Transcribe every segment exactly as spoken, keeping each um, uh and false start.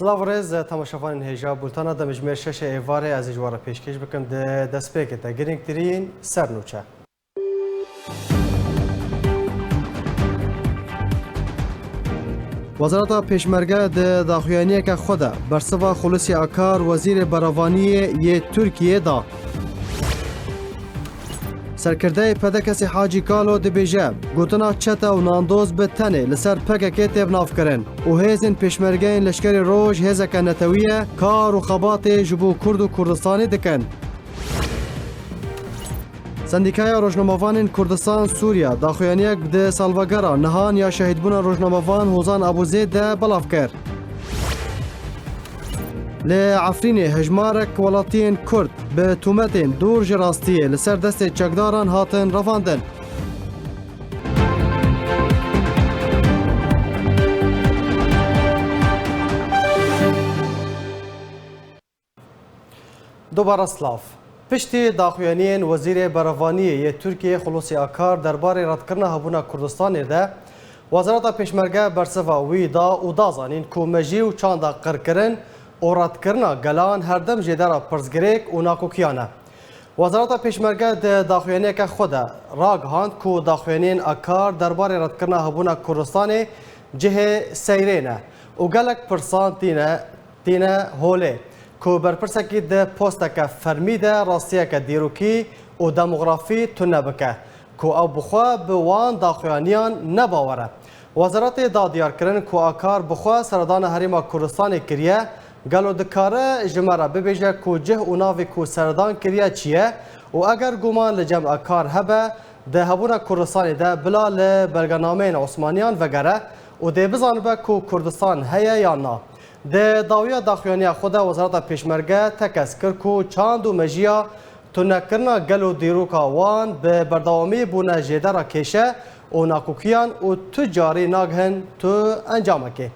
Silav û rêz, temaşevanên hêja, bultana demjimêr şeşê êvarê ez ê ji we re pêşkêş bikim. Di destpêkê de girîngtirîn sernûçe. Wezareta Pêşmerge di daxuyaniyeke xwe de bersiva Xulusî Akar, Wezîrê Berevaniyê yê Tirkiyê da. Serkirdeyê P D K'ê Hacî Kalo dibêje, gotina çete û nandoz bi tenê li ser P K K tê binavkirin û hêzên pêşmergeyên Leşkerê Roj hêzeke netewî ye, kar û xebatê ji bo Kurd û Kurdistanê dikin. Sendîkaya Rojnamevanên Kurdistan Sûriya daxuyaniyak di salvegera nihan ya şehîdbûna rojnamevan Hozan Abûzê de belav kir. Li Efrînê hejmarek welatiyên Kurd bi tûmetên dûr ji rastiyê li ser destê çekdaran hatin revandin. Dubare silav. Piştî daxuyaniyên Wezîrê Berevaniyê yê Tirkiyê Xulûsî Akar derbarê redkirina hebûna Kurdistanê de, Wezareta Pêşmerge bersiva wî da û da zanîn ku mejî û çanda qirkirin û redkirina gelan herdem jêdera pirsgirêk û nakokiyan e. Wezareta Pêşmerge di daxuyaniyeke xwe de ragihand ku daxuyaniyên Akar derbarê redkirina hebûna Kurdistanê cihê seyrê ne û gelek pirsan tîne tîne holê, ku berpirsekî di posteke fermî de rastiyeke dîrokî û demografî tune bike, ku ew bi xwe bi wan daxuyaniyan ne bawer e. Wezaretê da diyar kirin ku Akar bi xwe seredana Herêma Kurdistanê kiriye, gelo dikare ji me re bibêje ku cih û navê ku seredan kiriye çi ye û eger guman li cem Akar hebe, di hebûna Kurdistanê de bila li belgenameyên Osmaniyan vegere û dê bizanibe ku Kurdistan heye yan na. Di dawiya daxuyaniya xwe de Wezareta Pêşmerge tekez kir ku çand û mejiya tunekirina gel û dîroka wan bi berdewamî bûne jêdera kêşe û nakokiyan û tu carî nagihin tu encamekê.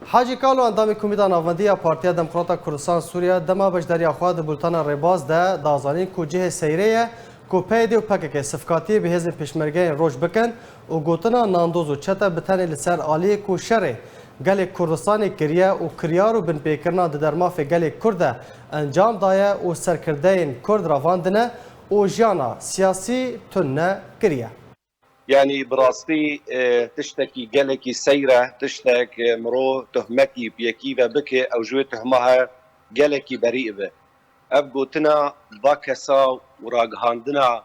Hacî Kalo, endamê Komîta Navendî ya Partiya Demokrata Kurdistan Sûriye, dema beşdariya xwe di bultana Rêbaz de da zanîn ku cihê seyrê ye ku P Y D û P K K sifkatiyê bi hêzên pêşmergeyên roj bikin û gotina nandoz û çete bi tenê li ser aliyê ku şerê gelê Kurdistanê kiriye û kiryar û binpêkirina di dermafê gelê Kurd de encam daye û serkirdeyên Kurd revandine û jiyana siyasî tune kiriye. Yanî bi rastî, e, tiştekî gelekî seyr e, tiştek, e, mirov tuhmetî bi yekî ve bike, ew ji wê tuhma he gelekî berî be. Ev gotina va kesa û ragihandina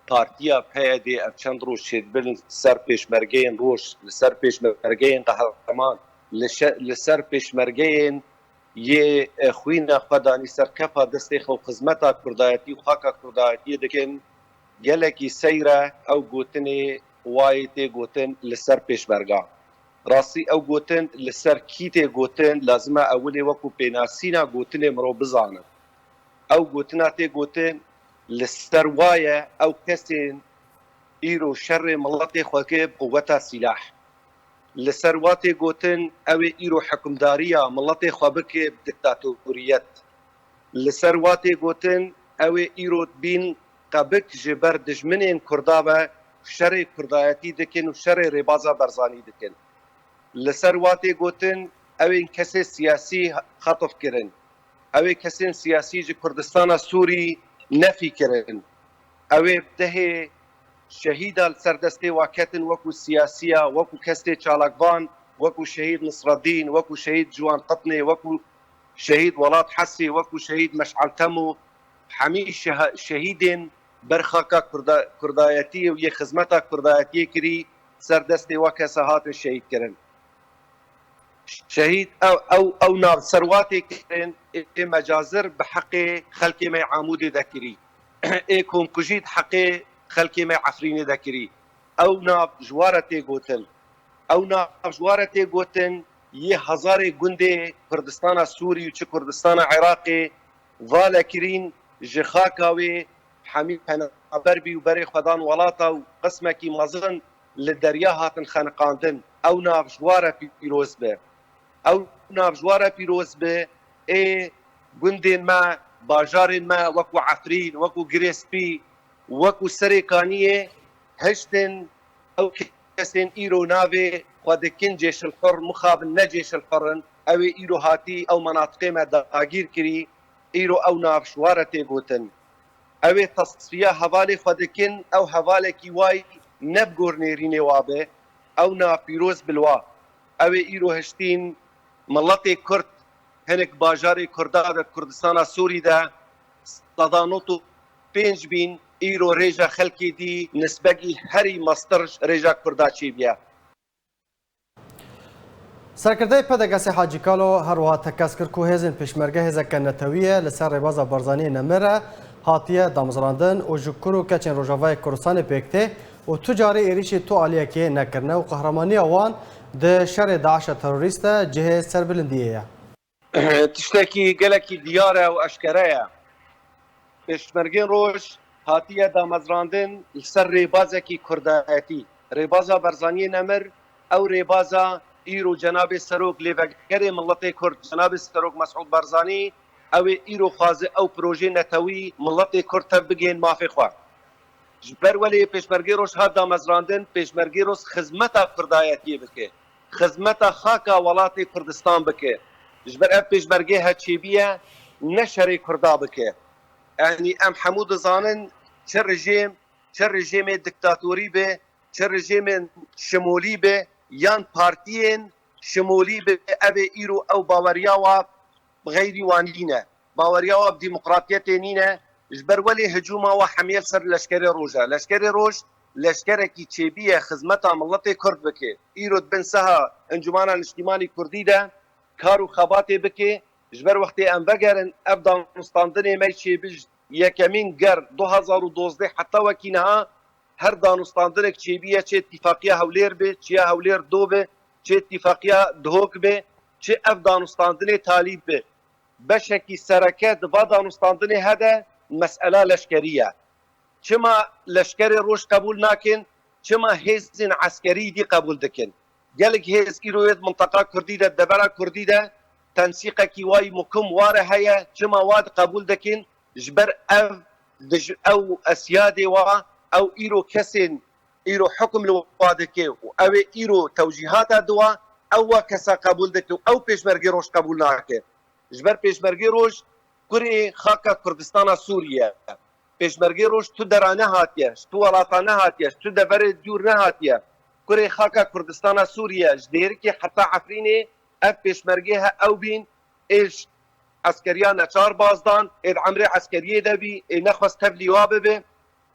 partiya P Y D ev çend roj çêdibin li ser pêşmergeyên roj, li ser pêşmergeyên qehreman, li şe-, li ser pêşmergeyên yê, e, xwîna xwe danî ser kefa destê xwe û xizmeta kurdayetî û xaka kurdayetiyê dikin, gelekî seyr e ew gotinê wayê tê gotin li ser pêşmerga. Rastî ew gotin li ser kî tê gotin, lazim e ewilê wekû pênasîna gotinê mirov bizane. Ew gotina tê gotin li ser wa ye, ew kesên îro şerê miletê xwe ke bi quweta sîlah. Li ser wa tê gotin, ew ê îro hikimdariya miletê xwe bike bi diktatoriyet. Li ser wa tê gotin, ew ê îro bîn qebik ji ber dijminên Kurda ve şerê kurdayetî dikin û şerê Rêbaza Barzanî dikin. Li ser wa tê gotin, ew ên kesê siyasî xetf kirin. Ew ê kesên siyasî ji Kurdistana Sûrî nefî kirin. Ew ê dehê şehîda li ser destê wa ketin, wekû siyasiya, wekû kesê çalakvan, wekû şehîd Nisredîn, wekû şehîd Ciwan Qitnê, wekû şehîd Welat Hesê, wekû şehîd Meş'al Temo, hemî şeha-, şehîdên ber xaka kurda-, kurdayetiyê û yê xizmeta kurdayetiyê kirî ser destê wa kesa hatin şehîd kirin. Şehîd ew, ew, ew nav serwatê kirin, ê mecazir bi heqê xelkê me Amûdê de kirî. Ê komkujî di heqê xelkê me Efrînê de kirî. Ew nav ji wa re tê gotin. Ew nav ji wa re tê gotin, yê hezarê gundê Kurdistana Sûrî û çi Kurdistana Iraqê vala kirîn, ji xaka wê hemî penaber bî û berê xwe dan welata û qismekî mezin li derya hatin xeniqandin. Ew nav ji wa re pîroz be. Ew nav ji wa re pîroz be. Ê gundên me, bajarên me wekû Efrîn, wekû Girê Spî, wekû Serê Kaniyê hiştin ew kesên îro navê xwe dikin cêşilhur, mixabin ne cêşilhur in. Ew ê îro hatî ew menatiqê me dagîr kirî, îro ew nav ji wa re tê gotin. Ew ê tesfiya hevalê xwe dikin, ew hevalekî way ne bi gor nêrînê wa be, ew nav pîroz bi li wa. Ew ê îro hiştîn miletê Kurd hinek bajarê Kurda de, Kurdistana Sûrî de, seda nod û pênc bîn, îro rêja xelkê dî nisbegî herî mestir rêja Kurda çêbiye. Serkirdeyê P D G'ê Hacî Kalo her wiha tekez kir ku hêzên pêşmerge hêzeke netewî ye, li ser rêbaza Barzaniyê Nemir e hatiye damezrandin û ji kur û keçên Rojavayê Kurdistanê pêk tê û tu carî êrîşî tu aliyekê nekirine û qehramaniya wan di şerê DAIŞa terorîst de cihê serbilindiyê ye. Tiştekî gelekî diyar e û eşkere ye. Pêşmergên Roj hatiye damezrandin li ser rêbazekî kurdayetî. Rêbaza Barzaniyê Nemir, ew rêbaza îro cenabê serok, lêvegerê miletê Kurd, cenabê serok Mesûd Barzanî, ew ê îro xwaze ew projê netewî miletê Kurd tev bigihên mafê xwe. Ji ber welê Pêşmergê Roj hat damezrandin, Pêşmergê Roj xizmeta kurdayetiyê bike, xizmeta xaka welatê Kurdistan bike. Ji ber ev pêşmergê he çêbiye, ne şerê Kurda bike. Yanî em hemû dizanin, çi rejîm, çi rejîmê diktatorî be, çi rejîmên şimolî be, yan partiyên şimolî be, ev ê îro ew baweriya wa bi xeyrî wan nîne. Baweriya wa bi demokratiyetê nîne. Ji ber welê hicûma wa hemiye li ser Leşkerê Roj e. Leşkerê Roj, leşkerekî çêbî ye xizmeta miletê Kurd bike. Îro di bin seha Encûmena Niştîmanî Kurdî de kar û xebatê bike. Ji ber wextê em vegerin, ev danûstandinê me çêbî ji yekemîn ger du hezar û dozdeh heta wekî niha her danûstandinek çêbî ye, çi îtîfaqiya Hewlêr be, çiya Hewlêr do be, çi îtîfaqiya Duhok be, çi ev danûstandinê talî be. Beşekî sereke di va danûstandinê hede mesela leşkerî ye. Çima Leşkerê Roj qebûl nakin? Çima hêzên eskerî dî qebûl dikin? Gelek hêz îro yê di minteqa Kurdî de, devera Kurdî de tensîqekî wayî mukim ware heye, çima wa di qebûl dikin? Ji ber ev dij-, ew esiyadê wa, ew îro kesên îro hukm li wa dike û ew ê îro tewcîhata di wa, ew wa kesa qebûl dike û ew Pêşmergê Roj qebûl nake. Ji ber Pêşmergê Roj kurê xaka Kurdistana Sûriye. Pêşmergê Roj tu dera nehatiye, ji tu welata nehatiye, ji tu deverê dûr nehatiye. Kurê xaka Kurdistana Sûriye, ji Dêrikê heta Efrînê ev pêşmergê he ew bîn, ê ji eskeriya neçar bazdan, ê di emrê eskeriyê de bî, ê nexwest tevlî wa bibe.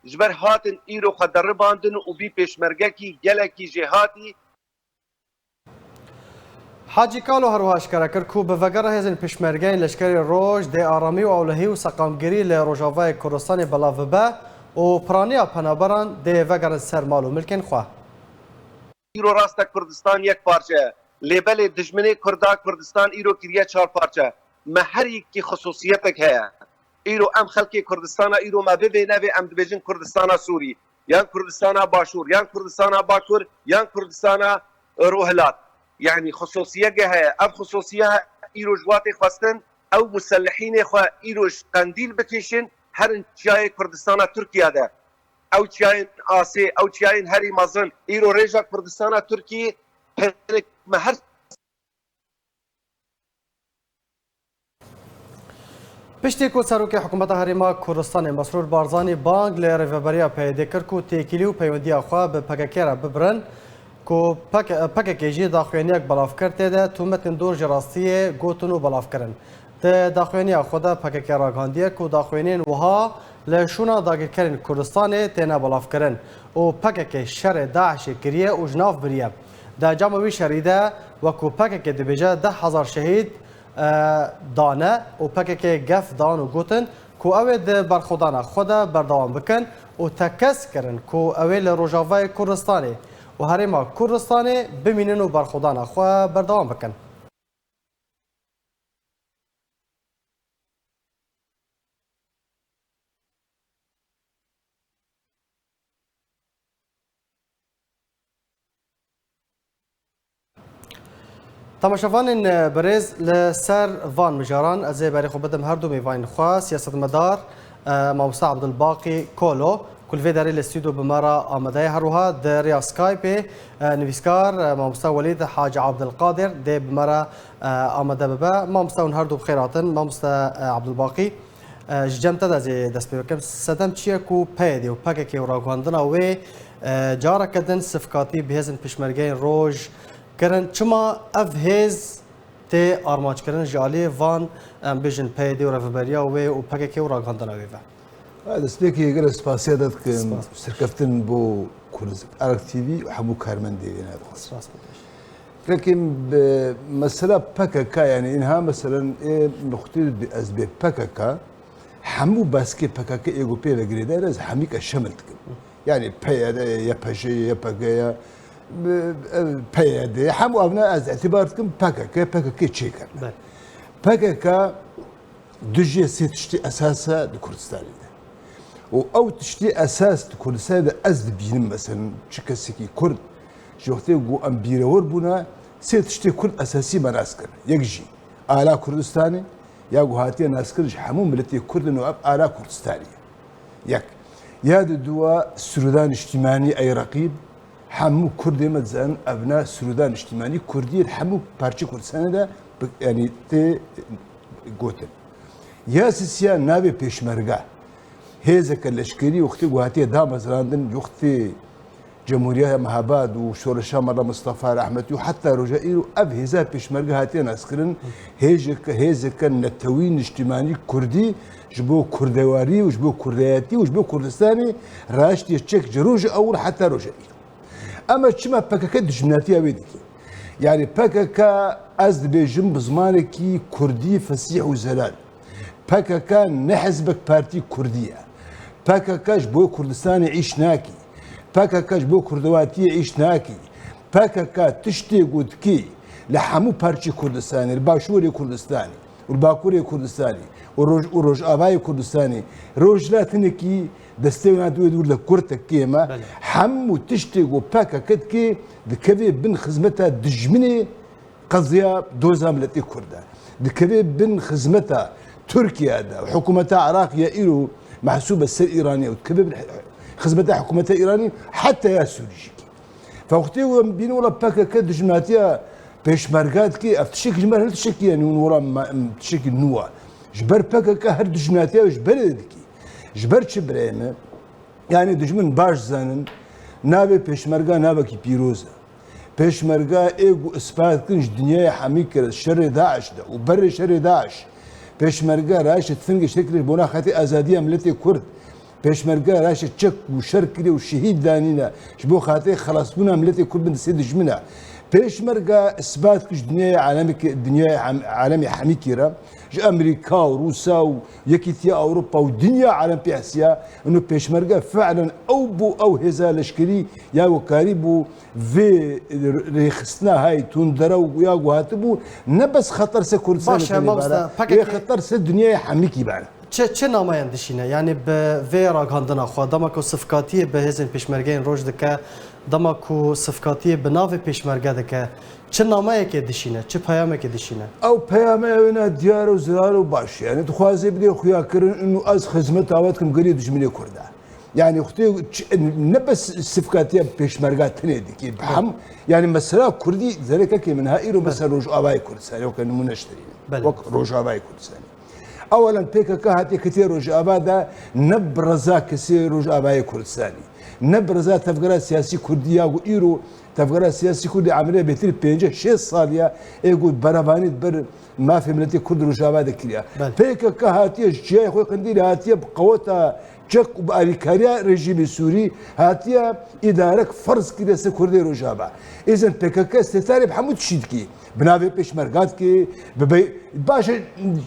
Ji ber hatin îro xwe deribandin û bî pêşmergekî gelekî jêhatî. Hacî Kalo her wiha eşkere kir ku bi vegera hêzên pêşmergeyên Leşkerê Roj dê aramî û ewlehî û seqamgirî li Rojavayê Kurdistanê belav bibe û piraniya penaberan dê vegerin ser mal û milkên xwe. Îro rast e Kurdistan yek parçe ye. Lê belê dijminê Kurda Kurdistan îro kiriye çar parçe. Me her yekî xisûsiyetek heye. Îro em xelkê Kurdistana îro me bivê nevê em dibêjin Kurdistana Sûrî, yan Kurdistana Başûr, yan Kurdistana Bakur, yan Kurdistana Rohilat. Yanî xisûsiyeke heye. Ev xisûsiye îro ji watê xwestin ew muselihînê xwe îro ji qendîl bikêşin, herin çiyayê Kurdistana Tirkiye de. Ew çiyayên asê, ew çiyayên herî mezin. Îro rêja Kurdistana Tirkiyê hinek me her Piştî ku Serokê Hikûmeta Herêma Kurdistanê Mesrûr Barzanî bang li Rêveberiya P Y D'ê kir ku têkilî û peywendiya xwe bi P K K re bibirin, ku P K K jî daxuyaniyek belav kir, tê de tûmetên dûr ji rastiyê gotin û belav kirin. Di daxuyaniya xwe de P K K ragihandiye ku daxuyaniyên wiha li şûna dagirkerên Kurdistanê têne belavkirin û P K K şerê DAIŞê kiriye û ji nav biriye. Di encama wî şerî de, wekû P K K dibêje, deh hezar şehîd, e, dane û P K K gef dan û gotin ku ew ê di berxwedana xwe de berdewam bikin û tekez kirin ku ew ê li Rojavayê Kurdistanê û Herêma Kurdistanê bimînin û berxwedana xwe berdewam bikin. Temaşevanên, e, birêz, li ser van mijaran ez ê berê xwe bidim her du mêvanên xwe, siyasetmedar, e, mamosta Abdulbaqî Kolo, ku li vê derê li stûdyo bi me re amade ye. Her wiha di rêya Skypeê, e, nivîskar, e, mamosta Welîd Hacî Abdulqadir dê bi me re, e, amade bibe. Mamosta, hûn her du bi xêr hatin. Mamosta, e, Abdulbaqî, e, ji cem te de ez ê dest pê bikim. Sedem çi ye ku P Y D û P K K û raguhandina wê, e, careke din sifkatî bi hêzên pêşmergeyên roj kirin? Çima ev hêz tê armanckirin ji aliyê van, em bêjin, P Y D û rêveberiya wê û P K K û ragihandina wê ve? Ha, destpêkê gelek spasiya te dikim. Spas. Serkeftin bo Kurd Ark T V û hemû karmendê wê ne dixwazim. Spas, Xwedê. Pekî, bi mesela P K K, yani inha meselen ê nuqtê bi ez bê P K K, hemû baskê P K K ê ku pê ve girêdayî ne, ez hemî ke şemil dikim. Yani P Y D ye, Y P J ye, Y P G ye, bi-, ev P Y D ye, hemû evna ez îtibar dikim P K K, P K K çêkirine. Belê. P K K dijî sê tiştî esas e di Kurdistanê de. Û ew tiştî esas di Kurdistanê de ez dibînim, meselen çi kesekî Kurd ji wextê ku em bîrewor bûne, sê tiştê Kurd esasî me nas kir. Yek jî ala Kurdistanê, ya ku hatiye naskirin ji hemû miletê Kurd in û ev ala Kurdistanê ye. Yek. Ya di dua sûrûda niştîmanî ey reqîb, hemû Kurdê me dizanin evna sûrûda niştîmanî Kurdî ye, hemû parçê Kurdistanê de bi, yanî tê gotin. Ya sisiya navê pêşmerga, hêzeke leşkerî wextê ku hatiye damezrandin, wextê Cemhuriya Mehabad û Şoreşa Mela Mistefa Rehmetî û heta roja îro ev hêza pêşmerge hatiye naskirin, hêjeke, hêzeke netewî niştîmanî Kurdî ji bo kurdewarî û ji bo kurdayetî û ji bo Kurdistanê raştiye çek ji roja ewil heta roja îro. Ema çima P K K dijminatiya wê dike? Yani P K K ez dibêjim bi zimanekî Kurdî fesîh û zelal. P K K ne hizbek partî Kurdî ye. P K K ji bo Kurdistanê îş nakî. P K K ji bo Kurdewatiyê îş nakî. P K K tiştê ku dikî li hemû parçê Kurdistanê, li Başûrê Kurdistanê û li Bakurê Kurdistanê û Roj-, û Rojavayê Kurdistanê, Rojhilat hinekî destê wê wê dûr de kurtek kêm e. Belê. Hemû tiştê ku P K K dikê, dikeve bin xizmeta dijminê qeziya doza miletê Kurd e. Dikeve bin xizmeta Tirkiye de, hikûmeta Iraqê îro mehsûb e ser Îranê û dikeve bin xizmeta hikûmeta Îranê, heta ya Sûrî jî. Fewqtê we bîne wela P K K dijminatiya pêşmerga dike, ev tiştekî ji me re ne tiştekî, yanî hûn wela me, em tiştekî nû e. Ji ber P K K her dijminatiya ji berê de dike. Ji ber çi birayê me? Yani dijmin baş zanin, navê pêşmerga navekî pîroz e. Pêşmerga ê ku ispat kirin ji dinyayê hemî kire, şerê DAIŞ de û berê şerê DAIŞ. Pêşmerga raşe tifingê şer kire ji bona xetê azadiya miletê Kurd. Pêşmerga raşe çek û şer kire û şehîd danîne ji bo xetê xelasbûna miletê Kurd bin destê dijmina. Pêşmerga ispat kir ji dinyayê alemê, dinyayê hem-, alemê hemî kire, ji Amerîka û Rûsa û Yekîtiya Ewropa û dinya alem pê hesiya, ino pêşmerge fi'len ew bû, ew hêza leşkerî ya ku karîbû vê rêxistina hay tundere û ya ku hatibû, ne bes xeter ser Kurdistanê Baş e, tenê mamosta, bane, P K K wê xeter ser dinyayê hemîkî bane. Çi, çi nameyên dişîne? Yanî bi vê ragihandina xwe, dema ku sifkatiyê bi hêzên pêşmergeyên roj dike, dema ku sifkatiyê bi navê pêşmerge dike, çi nameyekê dişîne, çi peyamekê dişîne? Ew peyame ew ne diyar û zirar û baş e. Yanî dixwaze bidê xuyakirin û ez xizmeta we dikim gelî dijminê Kurd e. Yanî xutê ç-, ne bes sifkatiya pêşmerga tenê dikê. Hem, yanî mesela Kurdî, zerekekê min ha îro mesela Rojavayê Kurdistanê, weke nimûne ji te re. Belê. Wek Rojavayê Kurdistanê. Ewelen P K K hatiye ketiye Rojava de ne bi reza kesê Rojavayê Kurdistanê, ne bi reza tevgera siyasî Kurdî ya ku îro tevgera siyasî Kurdî emrê bêtir pêncî şêst sal ya ê ku berevanî di ber mafê miletê Kurd Rojava de kiriya. Belê. P K K hatiye ji ciyayê xwe Qendîlê hatiye bi qeweta çek û bi alîkariya rejîmê Sûrî hatiye îdarek ferz kiriye ser Kurdê Rojava. Îzen P K K sêtarê bi hemû tiştî dikî. Bi navê pêşmerga dikê, bi bey-, baş e,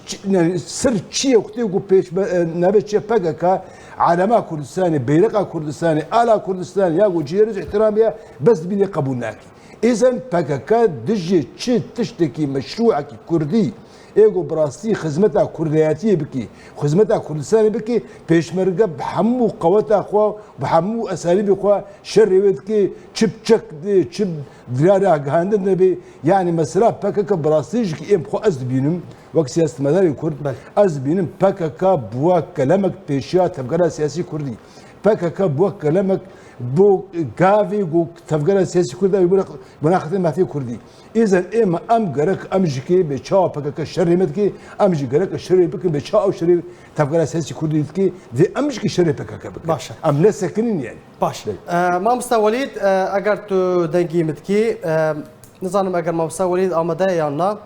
ç-, ne, sir çi ye, wextê ku pêşme-, e, navê çi ye, P K K, alema Kurdistanê, beyreqa Kurdistanê, ala Kurdistanê, ya ku cihêriz îhtiram ya, bes dibînê qebûl nakî. Îzen P K K dijî çi tiştekî meşrûekî Kurdî Ê ku bi rastî xizmeta kurdayetiyê bikî, xizmeta Kurdistanê bikî, pêşmerge bi hemû qeweta xwe, bi hemû esalîbê xwe şerê wê dikê, çi bi çek dê, çi bi dirê ragihandin de bê. Yanî mesela P K K bi rastî jî em xwe ez dibînim, wek siyasetmedarê Kurd, Belê. ez dibînim P K K bûye kelemek pêşiya tevgera siyasî Kurdî. P K K bûye kelemek bo gavê ku tevgera siyasî Kurd de wî bûne, bûne xetê mafê Kurdî. Îzen ême em gerek em jî kê bê çawa P K K şerê me dikê, em jî gerek şerê bikin bê çawa ew şerê tevgera siyasî Kurdî dikê, vê em jî kê şerê P K K bikin. Baş e. Em nesekinîn yani. Baş. Belê. E, Mamosta Welîd, e, eger tu dengî min dikî, e, nizanim eger Mamosta Welîd amade ye yan na.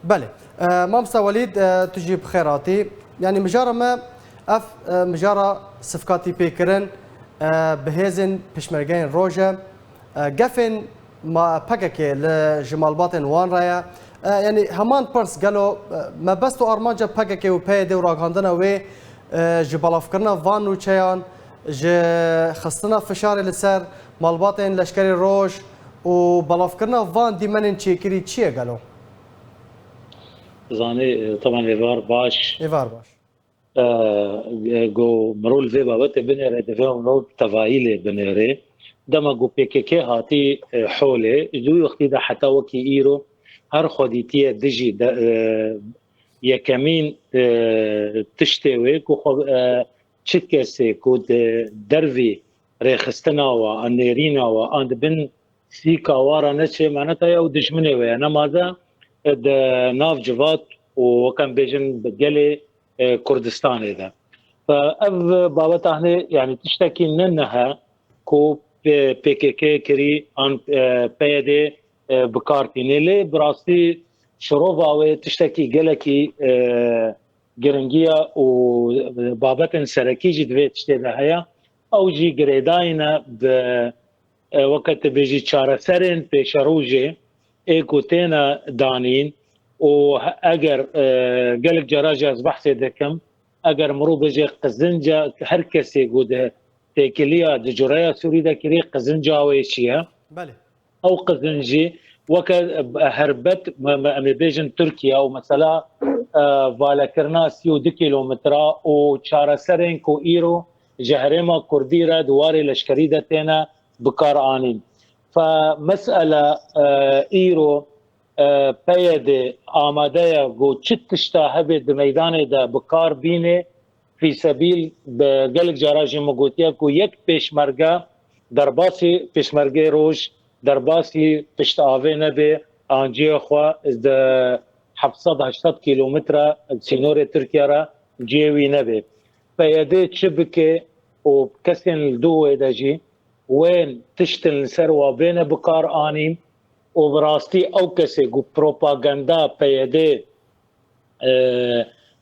Belê. E, Mamosta Welîd, e, tu jî bi xêr hatî. Yanî mijara me ev, e, mijara sifkatî pêkirin, e, bi hêzên pêşmergeyên roj e. E, gefên ma P K K li ji malbatên wan re ye. E, yanî heman pirs gelo, e, mebest û armanca P K K û P Y D û ragihandina wê, e, ji belavkirina van nûçeyan, ji xistina fişarê li ser malbatên leşkerê roj û belavkirina van dîmenên çêkirî çi ye gelo? Zanî, e, teban êvar baş. Êvar baş. E, e, ku mirov li vê babetê binêre, divê mirov tevayî lê binêre. Dema ku P K K hatî, e, holê, ji wî wextî de heta wekî îro her xwedîtiye dijî de, e, yekemîn, e, tiştê wê ku xwe, e, çi kesê ku di dervî rêxistina we, an nêrîna we, an di bin sîka wa re neçê, maneta ye ew dijminê we ye, nema de, e, di nav civat û weke em bêjin bi gelê, e, Kurdistanê de. Fe ev babeta hinê, yanî tiştekî ne nihe ku P-, P K K kirî an, e, P Y D, e, bi kar tînê. Lê bi rastî şirova wê tiştekî gelekî, e, giringiya û babetên serekî jî di vê tiştê de heye. Ew jî girêdayî ne bi, e, weke tu bêjî çareserên pêşerojê ê ku têne danîn û he-, eger, e, gelek cara jî ez behsê dikim, eger mirov bêje qizinca her kesê ku di têkiliya di cureya Sûrî de kirî, qizinca wê çi ye? Belê. Ew qizin jî weke herbet, me, me, em ê bêjin Tirkiye û mesela, e, valekirina sî û du kîlometra û çareserên ku îro ji herêma Kurdî re di warê leşkerî de têne bi kar anîn. Fe mesele, e, îro, e, P Y D amade ye ku çi tişta hebe di meydanê de bi kar bînê, fîsebîl bi gelek cara jî min gotiye ku yek pêşmerge derbasî pêşmergê roj, derbasî piştavê nebe, an cihê xwe di heft sed heşt sed kîlometre sînorê Tirkiye re cihê wî nebe. P Y D çi bike û kesên li dû wê de jî wên tiştin li ser wa bêne bi kar anîn û bi rastî ew kesê ku propaganda P Y D e,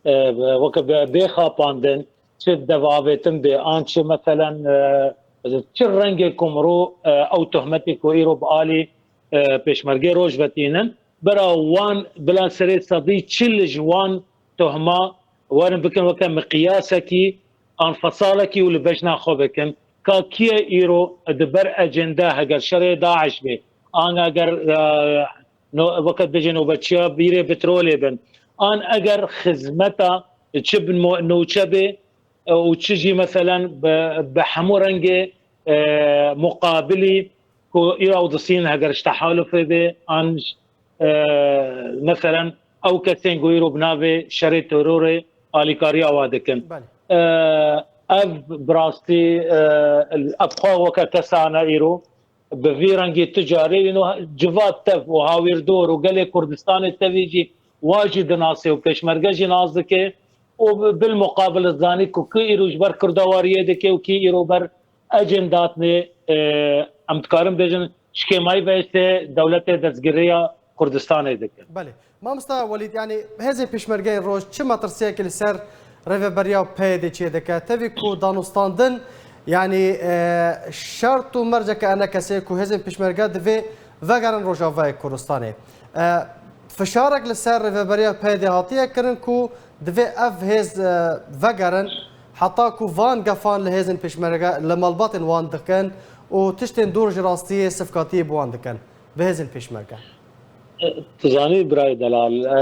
e, weke bê, bê xapandin, çi dev avêtin bê, an çi meselen, e, çi rengê ku mirov, e, ew tohmetê ku îro bi alî, e, pêşmergê roj vetînin, bira wan bila serê sedî çil ji wan tohma werin bikin weke miqyasekî an fesalekî û li bejna xwe bikin. Ka kî ye îro di ber ecende heger şerê DAIŞ bê, an eger, e, no-, weke dibêje nobetçiya bîrê petrolê bin, an eger xizmeta çi bi mo-, nûçe bê, e, û çi jî meselen bi, bi hemû rengê, e, muqabilî ku îro ew disîn heger ji tehalufê bê, an, e, meselen ew kesên ku îro bi navê şerê terorê alîkariya wa dikin. Belê. E, ev bi rastî, e, ev xwe weke kesane îro bi vî rengî tu carê wî no civat tev û hawîrdor û gelê Kurdistanê tevî jî wa jî dinasê û pêşmerge jî nas dike û bi-, bil muqabil zanî ku kî îro ji ber Kurda wariyê dike û kî îro ber ecên datnê, e, em dikarin bêjin şkêmayî veştê dewletê destgiriya Kurdistanê dikin. Belê. Mamosta Welîd, yanî hêzên pêşmergeyên roj çi metirsiyekê li ser rêveberiya P Y D çêdike? Tevî ku danûstandin, yanî, e, şert û merceke enekesê ku hêzên pêşmerge divê vegerin Rojavayê Kurdistanê. E, fişarek li ser rêveberiya P Y D hatiye kirin ku divê ev hêz, e, vegerin, heta ku van gefan li hêzên pêşmerge, li malbatên wan dikin û tiştên dûr ji rastiyê sifkatiyê bi wan dikin, bi hêzên pêşmerge. Tu zanî birayê delal, e,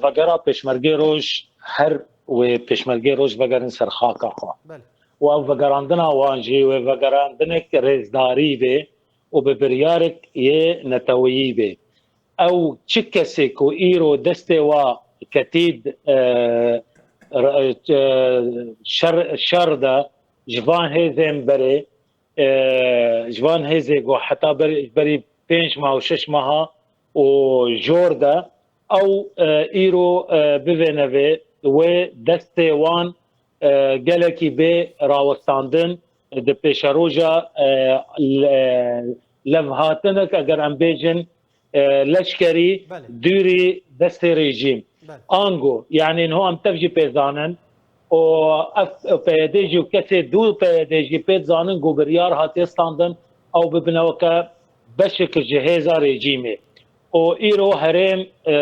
vegera Pêşmergê Roj, her wê Pêşmergê Roj vegerin ser xaka xwe. Belê. Û ev vegerandina wan jî wê vegerandinek rêzdarî bê û bi biryarek yê neteweyî bê. Ew çi kesê ku îro destê wa ketî, e, r-, e, şer, şer de ji van hêzên berê, e, ji van hêzê ku heta ber-, berî pênc mah û şeş meha û jor de ew, e, îro, e, bivêne vê wê destê wan, e, gelekî bê rawestandin di pêşeroja, e, le-, levhatinek, eger em bêjin, e, leşkerî Belê. dûrî destê rejîm. Belê. Ango, yanî niho em tev jî pê zanin û ev P Y D jî û kesê dû P Y D jî pê dizanin ku biryar hatiye standin ew bibine weke beşek ji hêza rejîmê. Û îro herêm, e,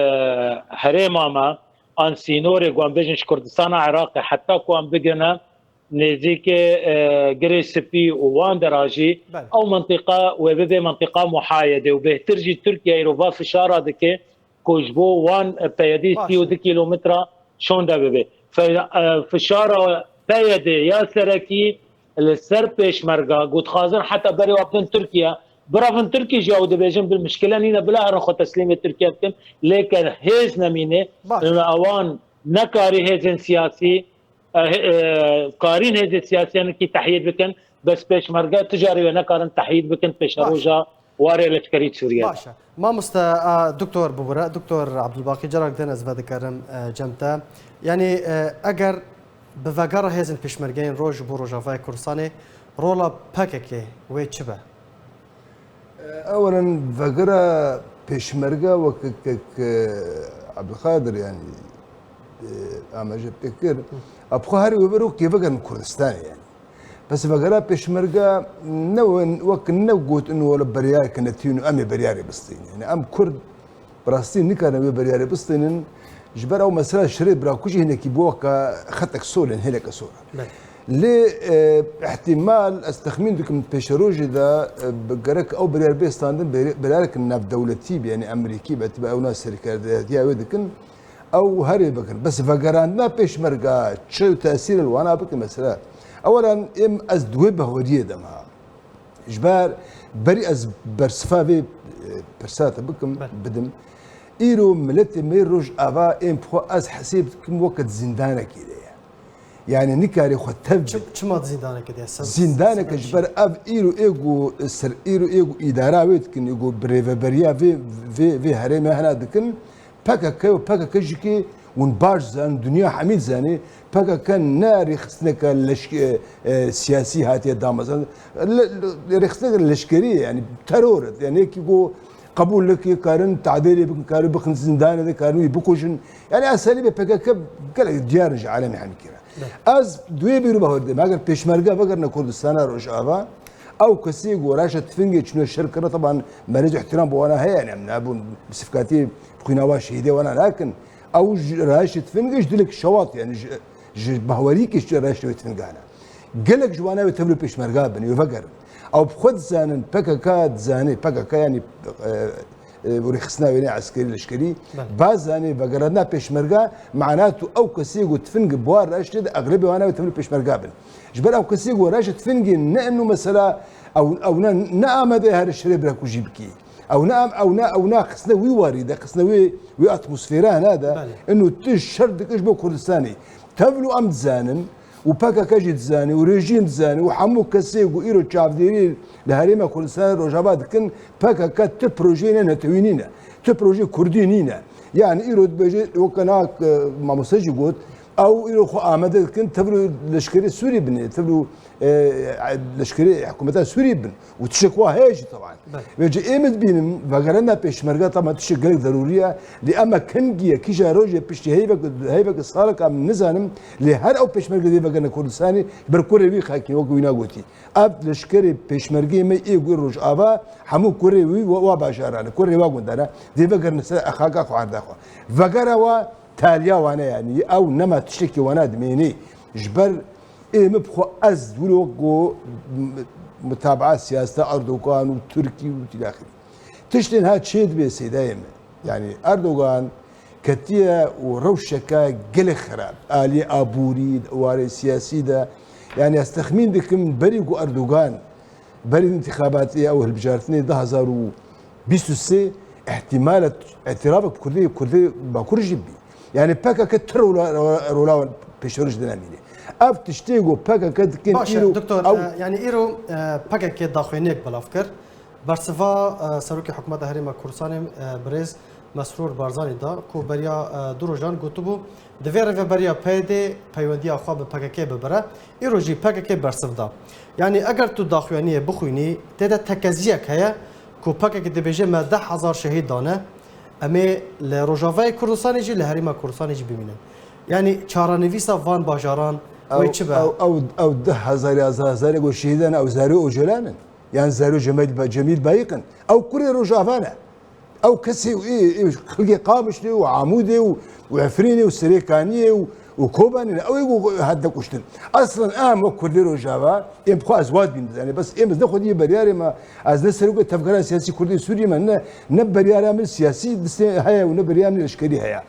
herêma me an sînorê ku em bêjin ji Kurdistana Iraqê heta ku em bigihine nêzîkê, e, Girê Spî û wan dera jî Belê. ew mentiqa wê bibe mentiqa muhayedê û bêhtir jî Tirkiye îro va fişara dike ku ji bo wan, e, P Y D Baş. sî û du kîlometra şonde bibe. Fe-, e, fişara P Y D ya serekî li ser Pêşmerga ku dixwazin heta berê wa bidin Tirkiye, birevin Tirkiye jî ew dibêjin, bi mişkile nîne, bila herin xwe teslîmê Tirkiye bikin, lê ke hêz nemîne, Baş. ewan nekarî hêzên siyasî, e, he-, e, karîn hêzên siyasî hinekî tehyîd bikin, bes Pêşmerge tu carî wê nekarin tehyîd bikin pêşeroja warê leşkerî Sûriyê. Baş e. Mamoste, a, Doktor bibûre, Doktor Abdulbaqî, carak din ez vedikarim, e, cem te. Yanî, e, eger bi vegera hêzên Pêşmergeyên Roj ji bo Rojavayê Kurdistanê, rola P K K wê çi be? Ewelen vegera Pêşmerge wek, wek, e, Abdulkadir, yanî, e, amaje pê kir, a bi xwe herî wê ber wekî vegerin Kurdistanê, yanî. Bes vegera Pêşmerge ne wek, wek ne gotin wele beryareke netîn û em ê beryarê bistînin. Yanî em Kurd bi rastî nikarin wê beryarê bistînin. Ji ber ew mesela şerê birakujî hinekî bû weke xetek sol, yanî hêleke sor. Belê. Lê, e, ihtimal, ez texmîn dikim, pêşerojê de, e, bi gerek ew biryar bê standin, beri-, biryarek navdewletî be, yanî Amerîkî be, tibe ewna serkerdeyetiya wê dikin, ew herê bikin. Bes vegerandina Pêşmerga çi tesîr li wana bikin mesela? Ewelan êm ez di wê behweriyê de me. Ji ber berî ez bersiva vê, e, pirsa te bikim, Belê. bidim. Îro miletê me Rojava ên bi xwe ez hesêb dikim weke di zîndanekê de ye. Yanî nikarê xwe tev Çi, bide. Çima di zîndanekê de ye? Seb-, Zîndaneke sebeb ji çi? ber ev îro ê ku ser îro ê ku îdara wê dikin, ê ku bi rêveberiya vê, vê, vê herêmê hena dikin, P K K û P K K jî ki hûn baş zanin, dinya hemî dizane, P K K ne rêxistineke leşk-, e, e, siyasî hatiye damezrandin. Le-, le-, rêxistineke leşkerî ye, yanî teror e. Yanî yekî ku qebûl neke, karin tadêrê bikin, karin bixin zîndanê de, karin wî bikujin. Yanî eserî be P K K gelek diyar in ji alemê hemîkî re. Belê. Ez di wê bîr û bawer de me, eger pêşmerge vegerine Kurdistana Rojava, ew kesê ku raşe tifingê çûne şer kirine, teban merêz û ihtiram bi wana heye, yanî em nabûn bi sifkatî bi xwîna wan şehîdê wana nakin. Ew ji raşê tifingê ji dilek şewat, yanî ji, ji bahwerîkê ji raşê wê tifingane. Gelek ji wana wê tevlî pêşmerga bin, wê vegerin. Ew bi xwe dizanin, P K K dizane, P K K yanî, e, e, û rêxistina wêne eskerî leşkerî, Belê. ba zanê vegerandina pêşmerga, manat û ew kesê ku tifing bi war raştê de exlebê wana wê tevlî pêşmerga bin. Ji ber ew kesê ku raşê tifingê ne inu mesela ew, ew ne, ne amade her şerê birakujî bikî. Ew ne am-, ew ne, ew ne xisne wî warî de, xisne wê, wê atmosfera hena de, Belê. inu tu şer dikir ji bo Kurdistanê. Tevlû em dizanin, û P K K jî dizane û rejîm dizane û hemû kesê ku îro çavdêrî li Herêma Kurdistanê Rojava dikin, P K K ti projeyê ne netewî nîne, ti projeyê kurdî nîne. Yanî îro dibêje, weke na, e, mamoste jî got, ew îro xwe amade dikin, tevlû leşkerê Sûrî binê, tevlû, e, leşkerê hikûmeta Sûrî bin. Û tiştek wa heye jî teban. Belê. Vêce ê min dibînim, vegerandina pêşmerga teban tiştek gelek zerûrî ye. Lê ema kengî ye, kîja rojê piştî heyvek, heyvek salek em nizanim, lê her ew pêşmerge dê vegerine Kurdistanê, ji ber kurê wî xakî, wek wîna gotî. Ev leşkerê pêşmergeyê me ê gu Rojava, hemû kurê wî wa, wa bajarane, kurê wa gundane, dê vegerine ser xaka xwe, erda xwe. Vegera wa taliya wane yanî, ew nema tiştekî wana dimênê. Ji ber Ê min bi xwe ez wilo ku m-, mutabaa siyaseta Erdogan û Tirkî û îlaxirî. Tiştên ha çê dibe seydayê min. Yani Erdogan ketiye û rewşeke gelek xerab. Aliyê aborî, warê siyasî de. Yani ez texmîn dikim berî ku Erdogan berî întixabatê ew hilbijartinê du hazar û bîst û sê ihtimale îtirafek Kurdê, Kurdê Bakur jî bî. Yani P K K ti rola, rola, rola pêşeroj dinemîne. Ev tiştê ku P K K dikin Baş e, îro doktor, ew e, yani îro, e, P K K daxuyaniyek belav kir. Bersiva, e, Serokê Hikûmeta Herêma Kurdistanê, e, birêz Mesrûr Barzanî da ku beriya, e, du rojan gotibû, divê rêveberiya P Y D peywendiya xwe bi P K K bibire. Îro jî P K K bersiv da. Yani eger tu daxuyaniyê bixwînî, tê de tekeziyek heye ku P K K dibêje me deh hezar şehîd dane, em ê li Rojavayê Kurdistanê jî, li Herêma Kurdistanê jî bimînin. Yani çarenivîsa van bajaran wê Ew, çi be? ew, ew, ew deh hezar, yazdeh hezarê ku şehîd dane, ew zarê Ocalan in. Yan zarê Cemîl Ba-, Cemîl Bayik in. Ew kurê Rojava ne. Ew kesê û ê, ê xilkê Qamişlê û Amûdê û, û Efrînê û Serêkaniyê û, û Kobanê ne. Ew ê ku hate kuştin. Aslen em wek Kurdê Rojava, êm xwe ez wad bîm bizanê. Bes êm ez ne xwediyê beriyarê me, ez ne serokê tevgera siyasî Kurdê Sûriyê me, ne, ne beriyara min siyasî distê heye û ne beriyara min leşkerî heye.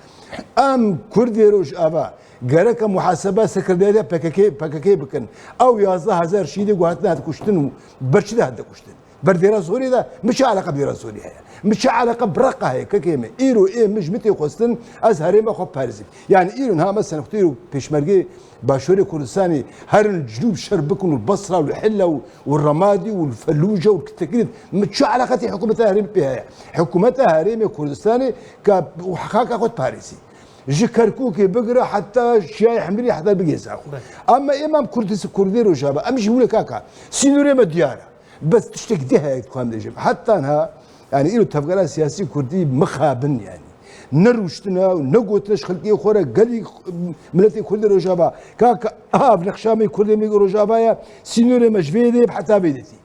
Em Kurdê Rojava gereke muhaseba sekreteriyeta P K K, P K K bikin. Ew yazdeh hezar şehîdê ku hatine hat kuştin û ber çi de hate kuştin? Ber Dêra Zorê de, min çi eleqa bi Dêra Zorê heye? Min çi eleqa bi Reqa heye, kekê me? Îro ê min ji min tê xwestin, ez herêma xwe parêzim. Yani îro niha mesela xwedî îro pêşmergê Başûrê Kurdistanê herin Cinûb şer bikin û Basra û Hilla û, û Remadî û Felûce û Tekirît. Min çi eleqa tê hikûmeta herêmê pê heye? Hikûmeta herêmê Kurdistanê ka û xaka xwe parêzî. Ji Kerkûkê bigire heta Şiyayê Hemirî heta bigê Zaxo. Belê. Ama êm em Kurdî-, Kurdê Rojava, em ji wile kaka. Sînorê me diyar e. Bes tiştek dî heye ku em dibêjim. Heta niha, yani îro tevgera siyasî Kurdî mixabin yani. Ne rûştine û ne gotine ji xelkê xwe re gelî miletê Kurdê Rojava. Kaka, av nexşa me Kurdê me Rojava ye, sînorê me ji vê dê heta vê dê tî.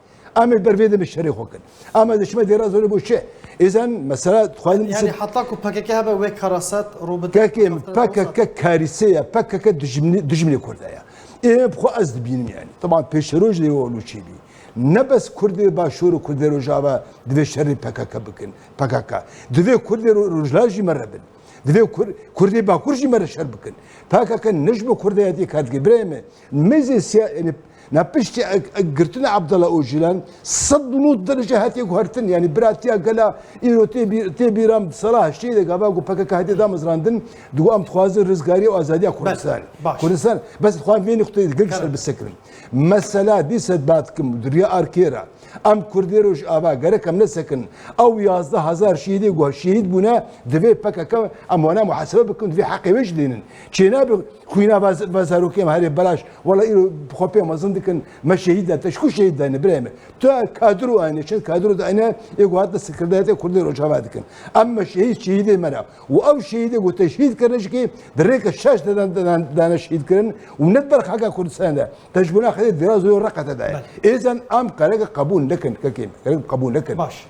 Em ê ber vê de bi şerê xwe kin. Em ê diçime Dêra Zorê bo çi? Êzen mesela dixwazin Yani heta ku P K K hebe wê karaset rû bide. Kekê min, P K K karîse ye, P K K dijminê, dijminê Kurd e ya. Ê bi xwe ez dibînim yani. Taban pêşeroj lê û çêbî. Ne bes Kurdê Başûr û Kurdê Rojava divê şerê P K K bikin. P K K. Divê Kurdê Ro-, Rojhilat jî me re bin. Divê Kur-, Kurdê Bakur jî me re şer bikin. P K K ne ji bo Kurdayetê kar dike. Birayê me, mêzê siya-, yani Na piştî eg-, eg-, girtina Abdullah Ocalan sed û nod derece hatiye guhertin. Yani biratiya gela îro tê bî-, tê bîra min di sala heştê de gava ku P K K hatiye damezrandin, digo em dixwazin rizgariya û azadiya Kurdistanê. Baş. Kurdistan, bes dixwazim vê nuqteyê gelek ser bisekirin. Mesela dîse bat kim, duriya arkê re. Em Kurdê Rojava gerek em nesekin. Ew yazdeh hezar şehîdê ku şehîd bûne, divê P K K em wana muhasebe bikin, divê heqê wê jî dênin. Çênabe Xwîna va-, va zarokê me herê belaş. Wela îro bi xwe pê mezin dikin. Me şehîd da. Te ji ku şehîd dayne birayê me? Tu kadro ayne, çend kadro dayne, ê ku hatine sekreteriyetê Kurdê Rojava dikin. Em me şehîd, şehîdê me ne. Û ew şehîdê ku te şehîd kirine jikê, di rêke şaş de dan-, dan-, dane şehîd kirin û ne di ber xaka Kurdistan de. Te ji bona Xwedê Dêra Zorê Reqa te daye. Belê. Êzen em gereke qebûl nekin, kekê me. Gereke qebûl nekin. Baş.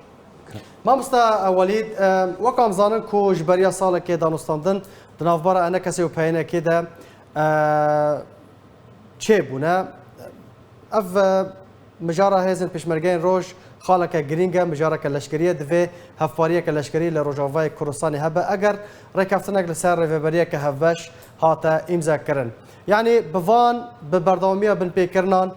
Mamosta Welîd, e, wek em zanin ku ji beriya salekê danûstandin di navbera ENKSê û PYNKê de, e, çêbûne. Ev, e, mijara hêzên pêşmergeyên roj xaleke girîng e, mijareke leşkerî ye, divê hevpariyeke leşkerî li Rojavayê Kurdistanê hebe, eger rêkeftinek li ser rêveberiyeke hevbeş hate îmzekirin. Yanî bi van, bi berdewamiya binpêkirinan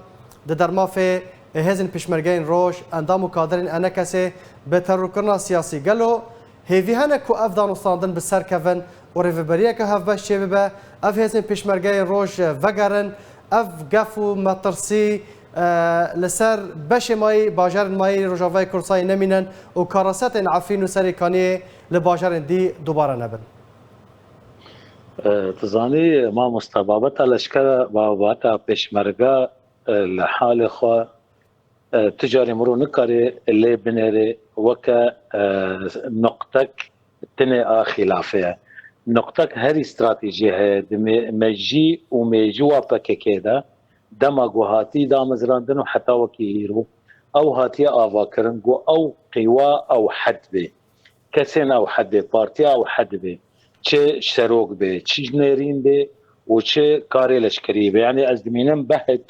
di dermafê hêzên pêşmergeyên roj, endam û kaderên ENKSê bi terorkirina siyasî, gelo hêvî hene ku ev danûstandin bi ser kevin û rêveberiyeke hevbeş çêbibe, ev hêzên pêşmergeyên roj vegerin, ev gef û metirsî, e, li ser beşê mayî, bajarên mayî Rojavayê Kurdistanê nemînin û karasetên Efrîn û Serêkaniyê li bajarên dî dubare nebin? E, tu zanî, mamosta, babeta leşkere, babeta pêşmerge, e, li halê xwe, e, tu carê mirov nikare lê binêre weke, e, nuqtek tinê a xîlafê ye. Nuqtek herî stratejî heye di mê-, mejî û mêjûwa P K K de, dema ku hatî damezrandin û heta wekî îro, ew hatiye avakirin ku ew qîwa ew hed bê. Kesên ew hed bê, partiya ew hed bê. Çi serok bê, çi ji nêrîn bê û çi karê leşkerî bê. Yanî ez dimînim behit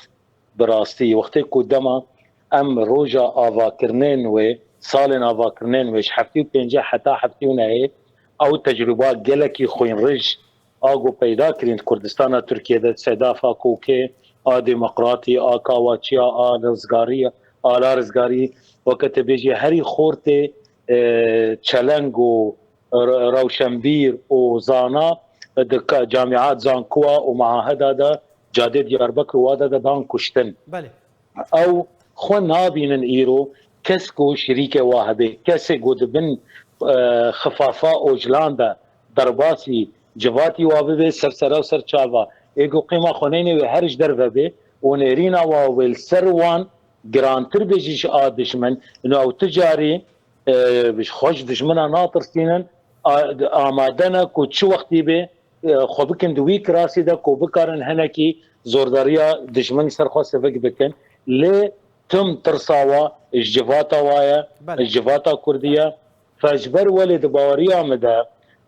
bi rastî, wextê ku dema em roja avakirinên wê, salên avakirinên wê ji heftê û pêncê heta heftê û nehê Ew tecrûba gelekî xwînrij a ku peyda kirîn di Kurdistana Tirkiyê de, sedafa kokê, a demokratî, a kawaçiya, a rizgarî, ala rizgarî, weke te bêjî herî xortê, e, çeleng û re-, rewşenbîr û zana di ka-, camiat zankowa û maheda de cadê Diyarbekir û wada de dan kuştin. Belê. Ew xwe nabînin îro kes ku şirîke wa hebe, kesê ku di bin, e, xifafa Ocalan de derbasî civatî wa bibe, ser sera û ser çava. Ê ku qîma xwe neyne wê her ji derve bê û nêrîna wa wê li ser wan girantir be jî ji a dijmin. Ino ew tu carî, e, xwe ji dijmina natirsînin, a-, amade ne ku çi wextî bê, e, xwe bikin di wî kirasî de ku bikarin hinekî zordariya dijmin ser xwe sivik bikin. Lê tim tirsa wa ji civata wa ye, Belê. ji civata kurdî ye. Fe ji ber welê di baweriya min de,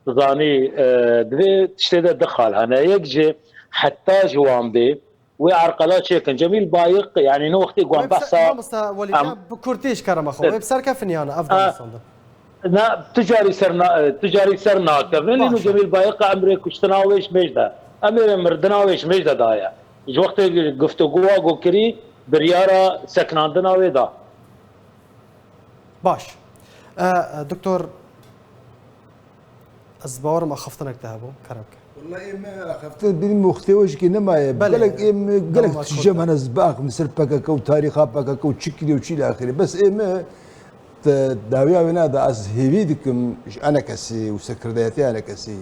zanî, e, divê tiştê de du xal hene. Yek jî heta ji wan bê, wê erqela çêkin. Cemîl Bayiq, yanî ne wextê ku em Wê bi ser, behsa mamosta Welîd, em ya bi kurtî ji kerema xwe. Wê bi ser kefin yana ev Ha. danûstandin. Na, tu carî ser na-, tu carî ser nakevin, Baş û e. Cemîl Bayiq emrê kuştina wê ji mêj de. Emrê mirdina wê ji mêj de daye. Ji wextê guftûgowa ku kirî, biryara sekinandina wê da. Baş. E, e, Doktor, ez bawerim axaftinek te hebû. Kerem ke. Wela ê me axaftin bînim û xitê we jikê nemaye. Belê. Gelek ê me, gelek Dema tişt jem hene ez biaxim ser P K K û tarîxa P K K û çi kiriye û çi îlâxirê. Bes ê me te dawiya wê nada, ez hêvî dikim ji enekesî û sekirdayetiya enekesî.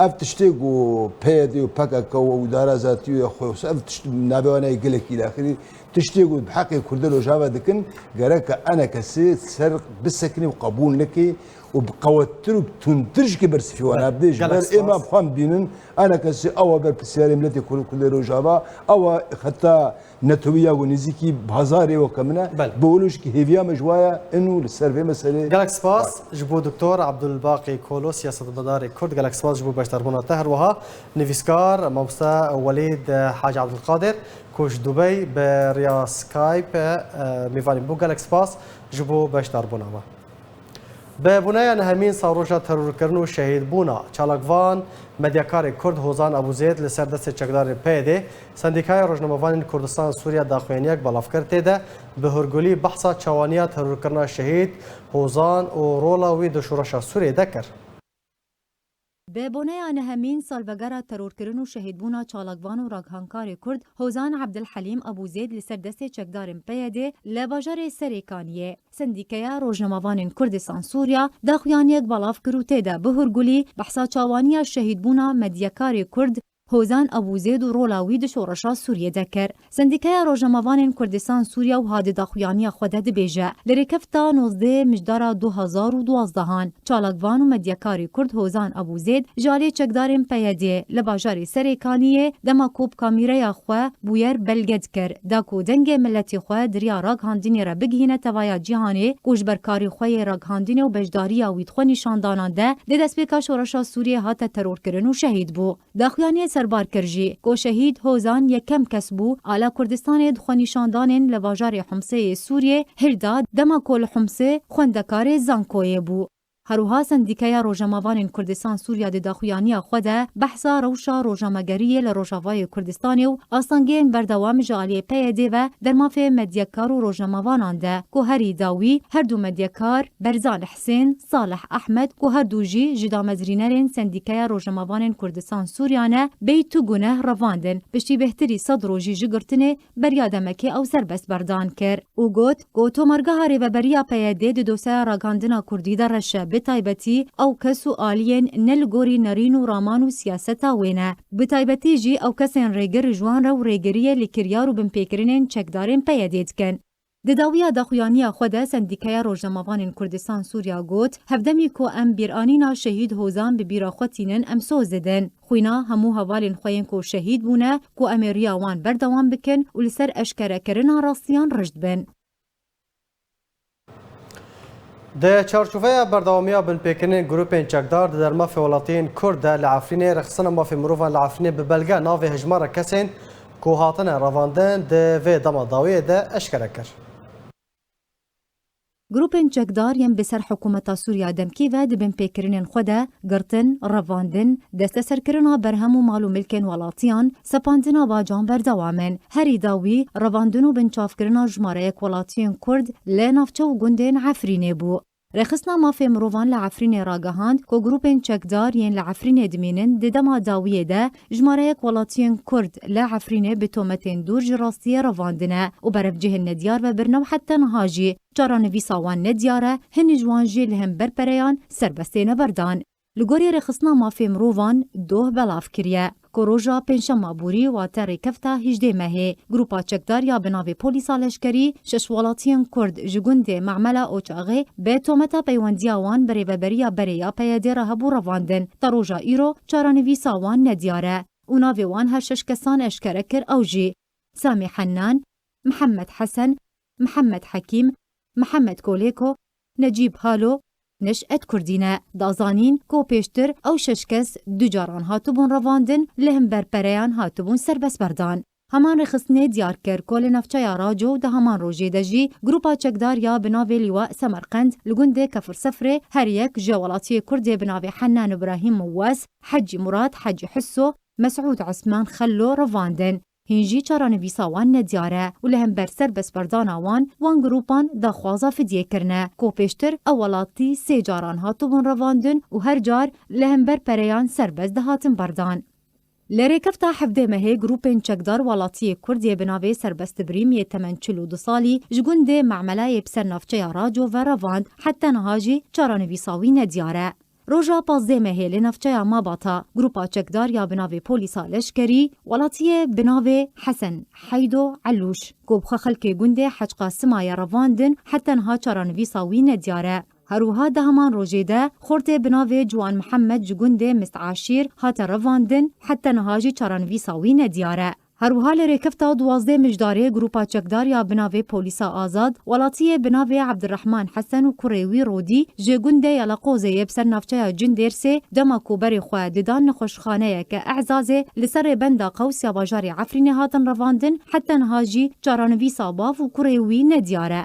Ev tiştê ku P Y D û P K K û Îdara Zatî û ya xwe, ev tişt navê wan heye gelekî îlâxirî. Tiştê ku bi heqê Kurdê Rojava dikin, gereke enekesî ser bisekinî û qebûl neke û bi qewettir û bi tundtir jî ki bersivî wan Belê. Bidê. Ji Gelek ber ê me spas. bi xwe em dînin, enekesî ew e berpirsiyarê miletê Kurd, Kurdê Rojava, ew e heta netewî ya ku nêzîkî bi hezarê weke min e, Belê. bi wilo jî ki hêviya me ji wa ye, ino li ser vê meselê Gelek spas ji bo Doktor Abdulbaqî Kolo, siyasetmedarê Kurd. Gelek spas ji bo beşdarbûna te. Her wiha nivîskar, mamoste Welîd Hacî Abdulqadir, ku ji Dubey bi riya Skype, e, mêvanî bû. Gelek spas ji bo beşdarbûna we. Bi boneya nehemîn salroja terorkirin û şehîdbûna çalakvan medyakarê Kurd Hozan Ebûzêd li ser destê çekdarên P Y D, Sendîkaya Rojnamevanên Kurdistan Sûriya daxuyaniyek belav kir. Tê de bi hûrgulî behsa çawaniya terorkirina şehîd Hozan û rola wî di şoreşa Sûriyê de kir. Bi boneya nehemîn salvegera terorkirin û şehîdbûna çalakvan û raghankarê Kurd Hozan Ebdilhelîm Ebûzêd li ser destê çekdarên P Y D li bajarê Serê Kaniyê, Sendîkeya Rojnamevanên Kurdistan Sûriya daxuyaniyek belav kir û tê de bi hûrgulî behsa çawaniya şehîdbûna medyakarê Kurd Hozan Ebûzêd û rola wî di şoreşa Sûriyê de kir. Sendîkeya Rojnamevanên Kurdistan Sûriya wiha di daxuyaniya xwe de dibêje, li rêkefta nozdeh mijdara du hezar û duwazdeh an, çalakvan û medyakarê Kurd Hozan Ebûzêd ji alî çekdarên P Y D li bajarê Serê Kaniyê, dema ku bi kamîreya xwe bûyer belge dikir, da ku dengê miletê xwe di riya raghandinê re bigihîne tevaya cîhanê, ku ji ber karê xwe yê raghandinê û beşdariya wî di xwenîşandanan de di destpêka şoreşa Sûriyê hate terorkirin û şehîd bû. Daxuyaniyê serbar kir jî, ku şehîd Hozan yekem kes bû, ala Kurdistanê di xwenîşandanên li bajarê Humsê yê Sûriyê hilda, dema ku li Humsê xwendekarê zankoyê bû. Her wiha Sendîkeya Rojnamevanên Kurdistan Sûriya di daxuyaniya xwe de behsa rewşa rojnamegeriyê li Rojavayê Kurdistanê û astengiyên berdewam ji aliyê P Y D ve dermafê medyakar û rojnamevanan de, ku herî dawî her du medyakar Berzan Husên, Salih Ahmed, ku her du jî ji damezrînerên Sendîkeya Rojnamevanên Kurdistan Sûriya ne, bêyî tu guneh revandin, piştî bêhtirî sed rojî ji girtinê, beriya demekê ew serbest berdan kir û got ku tomargeha Rêveberiya P Y D di dosyeya ragandina Kurdî de reş e, bi taybetî ew kes û aliyên ne li gorî nerîn û raman û siyaseta wê ne. Bi taybetî jî ew kesên rêgir ji wan re û rêgiriyê li kiryar û binpêkirinên çekdarên P Y D dikin. Di dawiya daxuyaniya xwe de Sendîkeya Rojnamevanên Kurdistan Sûriya got, hevdemî ku em bîranîna şehîd Hozan bi bîra xwe tînin, em soz didin. Xwîna hemû hevalên xwe yên ku şehîd bûne, ku em ê riya wan berdewam bikin û li ser eşkerekirina rastiyan rijd bin. Di çarçoveya berdewamiya binpêkirinên grûpên çekdar di dermafê welatiyên Kurd de li Efrînê, Rêxistina Mafê Mirovan li Efrînê bi belge navê hejmara kesên ku hatine revandin di vê dema dawiyê de eşkere kir. Grûpên çekdar yên bi ser hikûmeta Sûriya demkî ve di binpêkirinên xwe de girtin, revandin, desteserkirina berhem û mal û milkên welatiyan, sepandina bacan berdewam in. Herî dawî revandin û binçavkirina jimareyek welatiyên Kurd li navçe û gundên Efrînê bû. Rêxistina Mafê Mirovan li Efrînê ragihand ku grûpên çekdar yên li Efrînê dimînin di dema dawiyê de jimareyek welatiyên Kurd li Efrînê bi tometên dûr ji rastiyê revandine û berevcihên nediyar vebirine û heta niha jî çarenivîsa wan nediyar e, hinî ji wan jî li hember pereyan serbest têne berdan. Li gorî Rêxistina Mafê Mirovan doh belav kiriye ku roja Pêncşema borî, wate rêkefta hejdê mehê, grûpa çekdar ya bi navê Polîsa Leşkerî şeş welatiyên Kurd ji gundê Memela Oçaxê bi tometa peywendiya wan bi rêveberiya berê ya P Y D re hebû revandin. Ta roja îro çarenivîsa wan nediyar e û navê wan her şeş kesan eşkere kir, ew jî Samî Hennan, Mihemed Hesen, Mihemed Hekîm, Mihemed Kolêko, Necîb Halo, Neş'et Kurdî ne. Da zanîn ku pêştir ew şeş kes du caran hatibûn revandin, li hember pereyan hatibûn serbest berdan. Heman rêxistinê diyar kir ku li navçeya Raco di heman rojê de jî grûpa çekdar ya bi navê Lîwa Semerqend li gundê Kefir Sefrê her yek ji welatiyê Kurdê bi navê Hennan Îbrahîm û Wes, Hecî Murad, Hecî Hisso, Mesûd Osman Xello revandin. Hîn jî çarenivîsa wan nediyar e û li hember serbestberdana wan, wan grûpan daxwaza fidyê kirine, ku pêştir ew welatî sê caran hatibûn revandin û her car li hember pereyan serbest dihatin berdan. Li rêkefta hevdê mehê grûpên çekdar welatiyê Kurd yê bi navê Serbest Îbrîm yê temen çil û du salî ji gundê Memela yê bi ser navçeya Raco ve revand, heta niha jî çarenivîsa wî nediyar e. Roja pazdeh mehê li navçeya Mabata, grûpa çekdar ya bi navê Polîsa Leşkerî, welatiyê bi navê Hesen Heydo Elûş, ku bi xwe xelkê gundê Hec Qasima ye revandin, heta niha çarenivîsa wî nediyar e. Her wiha di heman rojê de xortê bi navê Ciwan Mihemed ji gundê Mist Aşîr hate revandin, heta niha jî çarenivîsa wî nediyar e. Her wiha li rêkefta duwazdeh Mijdarê grûpa çekdar ya bi navê Polîsa Azad, welatiyê bi navê Ebdirehman Hesen û kurê wî Rodî ji gundê Yeleqozê yê bi ser navçeya Cindêrsê, dema ku berê xwe didan nexweşxaneyeke Ehzazê li ser rêbenda Qews ya bajarê Efrînê hatin revandin, heta niha jî çarenivîsa bav û kurê wî nediyar e.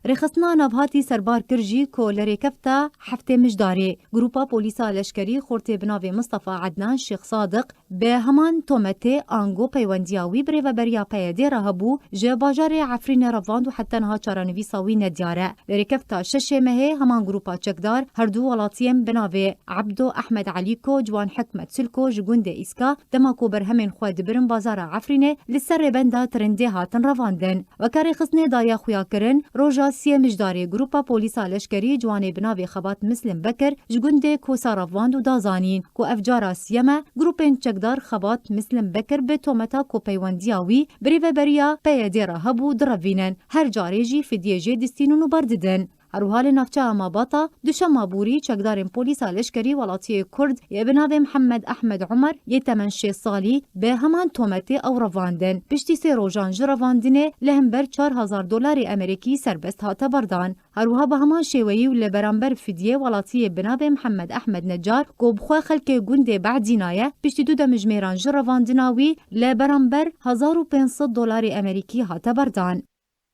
Rêxistina navhatî serbar kir jî ku li rêkefta heftê Mijdarê grûpa polîsa leşkerî xortê bi navê Mistefa Ednan Şêx Sadiq bi heman tometê ango peywendiya wî bi rêveberiya P Y D re hebû, ji bajarê Efrînê revand û heta niha çarenivîsa wî nediyar e. Li rêkefta şeşê mehê heman grûpa çekdar her du welatiyên bi navê Ebdo Ehmed Elîko, Ciwan Hikmet Silko ji gundê Îska, dema ku berhemên xwe dibirin bazara Efrînê, li ser rêbenda Trindê hatin revandin. Weke rêxistinê daye xuyakirin, roja siyê Mijdarê grûpa polîsa leşkerî ciwanê bi navê Xebat Mislim Bekir ji gundê Kosa revand û da zanîn ku ev cara siyem e, grûpên çekdar Xebat Mislim Bekir bi tometa ku peywendiya wî bi rêveberiya P Y D re hebû direvînin, her carê jî fidyê jê distînin û berdidin. Her wiha li navçeya Mabata, duşema borî çekdarên polîsa leşkerî welatiyê Kurd yê bi navê Mihemed Ehmed Umer yê temen şêst salî bi heman tometê ew revandin. Piştî sê rojan ji revandinê li hember çar hezar dolarê Amerîkî serbest hate berdan. Her wiha bi heman şêweyî û li beramber fidyê welatiyê bi navê Mihemed Ehmed Necar ku bi xwe xelkê gundê Behdîna ye, piştî du demjimêran ji revandina wî li beramber hezar û pênc sed dolarê Amerîkî hate berdan.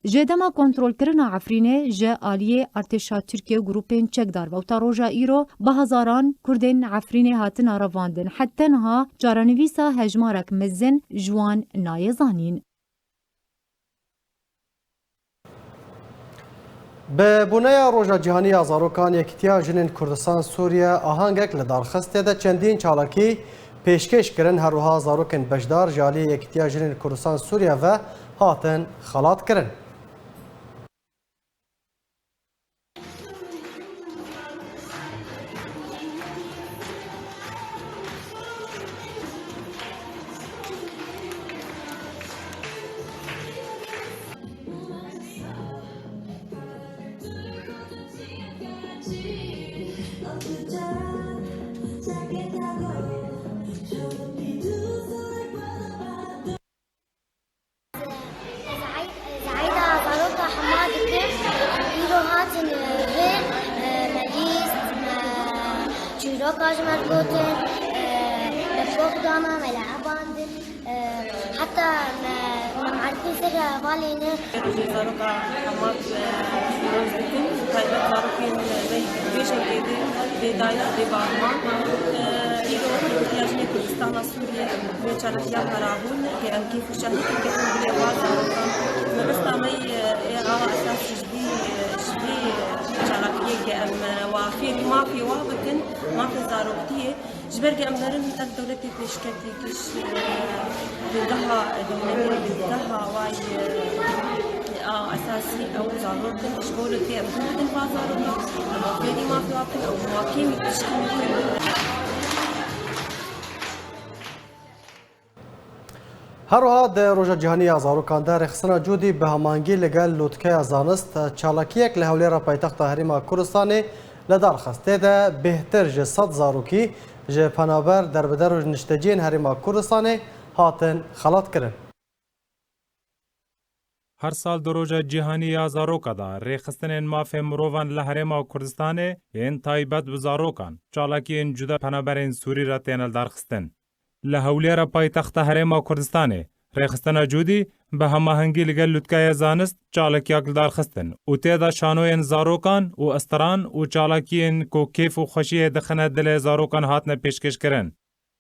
Ji dema kontrolkirina Efrînê ji aliyê artêşa Tirkiye û grûpên çekdar ve û ta roja îro bi hezaran Kurdên Efrînê hatine revandin. Heta niha çarenivîsa hejmarek mezin ji wan nayê zanîn. Bi boneya Roja Cîhanî ya Zarokan, Yekîtiya Jinên Kurdistan Sûriye ahangek li dar xist, tê de çendîn çalakî pêşkêş kirin, her wiha zarokên beşdar ji aliyê Yekîtiya Jinên Kurdistan Sûriye ve hatin xelat kirin. Zahîda zaroka hema dikim. Îro hatin vê, me lîst, me çîroka ji me gotin, me pox dana, me leebandin. Heta me, me merkûn ser hevalê ne. Rojê zaroka hema, e, pîroz dikin. Bê dayik, bê bavman. Îro Hikûmeta Jinê Kurdistana Sûriyê bi çalakiya xwe rabûn, ke em kêf û şahî dikin dilê wan zarokan. Mebesta me yê, ê awa esasî ji vî, ji vî çalakiyê ke em, e, wa fêrî mafê wa bikin, mafê zaroktiyê. Ji ber ke em nerin ev dewletê pêşketî giş, e, bingeha dewletê, bingeha wayî, e, a esasî ew zarok in. Ji bo li tê em guh bidin va zarokan, em fêrî mafê wa bikin, ew muhakîmî tişkî bikin. Her wiha di Roja Cîhanî ya Zarokan de rêxistina Cûdî bi hemahengî li gel Lûtkeya Zanist çalakiyek li Hewlêra paytexta Herêma Kurdistanê li dar xist. Tê de bêhtir ji sed zarokî ji penaber, derbider û ji nişteciyên Herêma Kurdistanê hatin xelatkirin. Her sal di Roja Cîhanî ya Zaroka de rêxistinên mafê mirovan li Herêma Kurdistanê yên taybet bi zarokan, çalakiyên cuda penaberên Sûrî re têne lidarxistin. Li Hewlêra paytexta Herêma Kurdistanê rêxistina Cûdî bi hemahengî li gel Lûtkeya Zanist çalakiyek lidarxistin û tê de şanoyên zarokan û estiran û çalakiyên ku kêf û xweşiyê dixine dilê zarokan hatine pêşkêşkirin.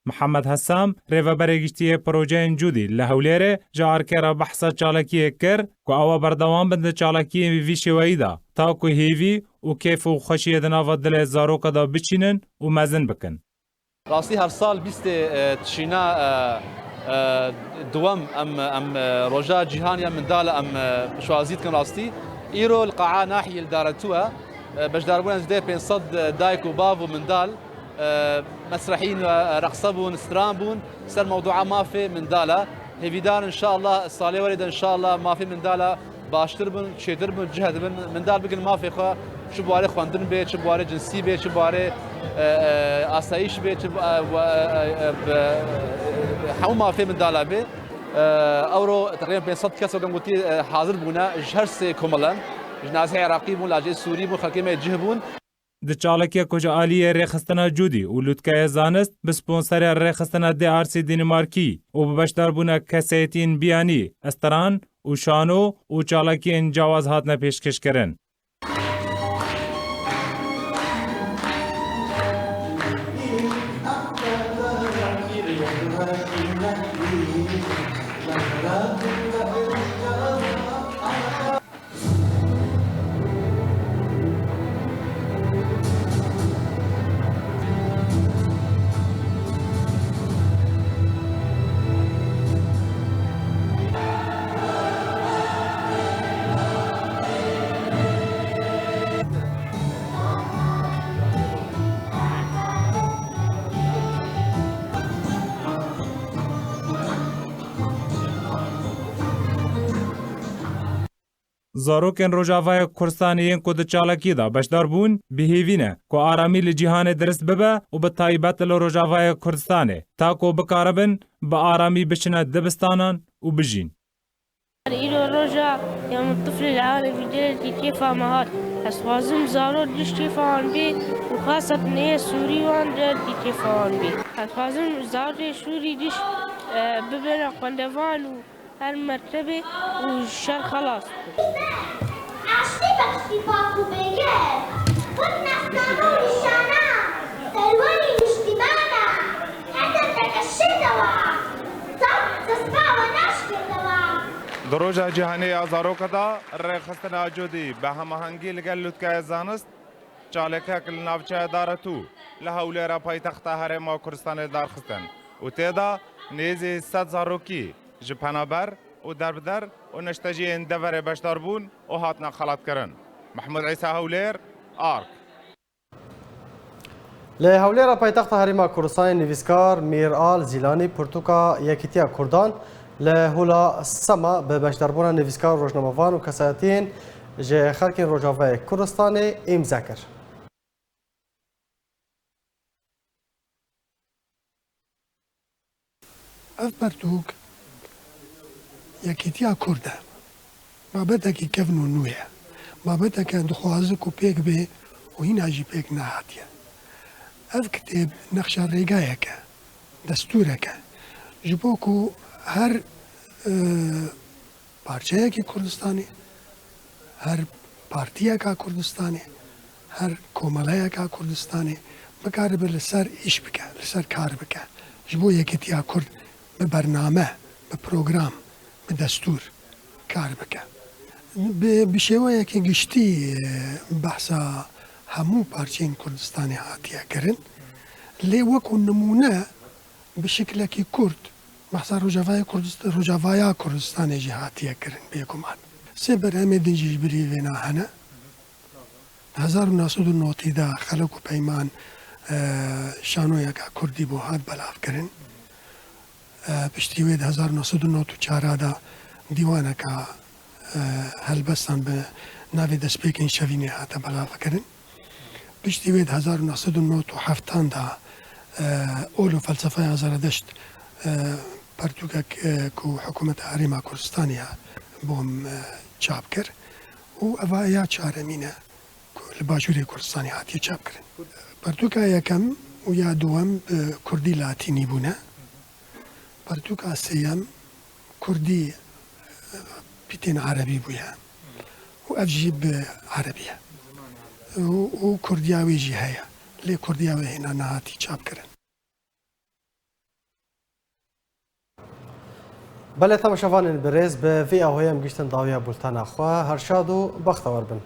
Mihemed Hesam, rêveberê giştî yê projeyên Cûdî li Hewlêrê, ji arkê re behsa çalakiyê kir ku ewa berdewam bin di çalakiyên vî şêweyî de, ta ku hêvî û kêf û xweşiyê di nava dilê zaroka de biçînin û mezin bikin. Rastî her sal bîstê, e, Tişîna, e, e, duwem em, em, e, Roja Cîhanî ya Mindala em, e, şwazî dikin rastî. Îro li Qaa Nahiyê li Daretû e, e, beşdarbûna nêzdî pênc sed dayik û bav û mindal, e, mesrehîn, e, reqse bûn, stran bûn, ser mewdûa mafê mindala. Hêvîdar inşallah salê werê de inşallah mafê mindala baştir bin, çêtir bin, cih dibin. Mindal bikin mafê xwe, çi bi warê xwendin bê, çi bi warê cinsî bê, çi bi warê, e, e, asayîş bê, çi bi, e, we, e, e, bi, e, hemû mafê mindala bê. E, ewro teqrîben pênc sed kes wekî gotî, e, hazir bûne ji her sê komelan. Ji nazihê Iraqî bûn, lajê Sûrî bûn, xelkê me cih bûn. Di çalakiyek ku ji aliyê Rêxistina Cûdî û Lûtkeya Zanist bi sponseriya Rêxistina D R C Dînmarkî û bi beşdarbûna kesayetiyên biyanî, estiran û şano û çalakiyên cawaz hatine pêşkêşkirin. Zarokên Rojavayê Kurdistanê yên ku di çalakiyê de beşdar bûn, bi hêvî ne ku aramî li cîhanê dirist bibe û bi taybet li Rojavayê Kurdistanê, ta ku bikaribin bi aramî biçine dibistanan û bijîn. Îro roja yewmut tiflil alemî, gelekî kêfa me hat. Ez dixwazim zarok giş kêfa wan bê û xaseten ê Sûrî wan gelekî kêfa wan bê. Ez dixwazim zarokê Sûrî giş, e, bibêne xwendevan û her mertebê û ji şer xelas bibin. Aştî bexşî pak û bêgir, xurt nestana û nîşana, serwerî niştîmana, her derdeke şêtewa, zaf cezba we naşkêtewa. Di Roja Cîhanê ya Zaroka de Rêxistina Cûdî bi hemahengî li gel Lûtkeya Zanist çalakiyek li navçeya Daretû li Hewlêra paytexta Herêma Kurdistanê darxistin û tê de nêzî sed zarokî ji penaber û derbider û neşteciyên deverê beşdar bûn û hatine xelatkirin. Mehmûd Îsa, Hewlêr, Ark. Li Hewlêra paytexta Herêma Kurdistanê nivîskar Mîr Al Zîlanî pirtûka Yekîtiya Kurdan li Hûla Sema bi beşdarbûna nivîskar, rojnamevan û kesayetiyên ji xelkên Rojavayê Kurdistanê îmze kir. Ev pertûk yekîtiya Kurd e. Babetekî kevn û nû ye. Babeteke dixwaze ku pêk bê û hîna jî pêk nehatiye. Ev kitêb nexşa rêgayek e, destûrek e. Ji bo ku her, e, parçeyekî Kurdistanê, her partiyeka Kurdistanê, Her komeleyeka Kurdistanê bikaribe li ser îş bike, li ser kar bike. Ji bo yekîtiya Kurd bi bername, bi program, bi destûr kar bike. Bi, bi şêweyeke giştî, e, behsa hemû parçeyên Kurdistanê hatiye kirin. Lê wekû nimûne bi şiklekî kurt behsa Rojavayê Kurdist-, Rojavaya Kurdistanê jî hatiye kirin bêguman. Sê berhemê din jî ji birî vêna hene. Hezar û neh sed û notî de Xelek û Peyman, e, şanoyeke kurdî bû, hat belavkirin. E, piştî wê di hezar û neh sed û nod û çar de dîwaneke, e, helbestan bi navê Destpêkên Şevînê hate belavkirin. Piştî wê di hezar û neh sed û nod û heft de, e, ol û felsefeya Zeredeşt, e, pertûkek, e, ku hikûmeta Herêma Kurdistanê ya bo em, e, çap kir. Û eva ya çaremîn e ku li Başûrê Kurdistanê hatiye çapkirin. Pertûka yekem û ya duwem bi kurdî latînî bûne. Pertûka sêyem kurdî, e, pîtên erebî bûye û ev jî bi erebî ye. Û, û kurdiya wê jî heye. Lê kurdiya wê hêna nehatî çapkirin. Belê, temaşevanên birêz, bi vî ahoyê em giştin dawiya bultena xwe. Her şad û bextewar bin.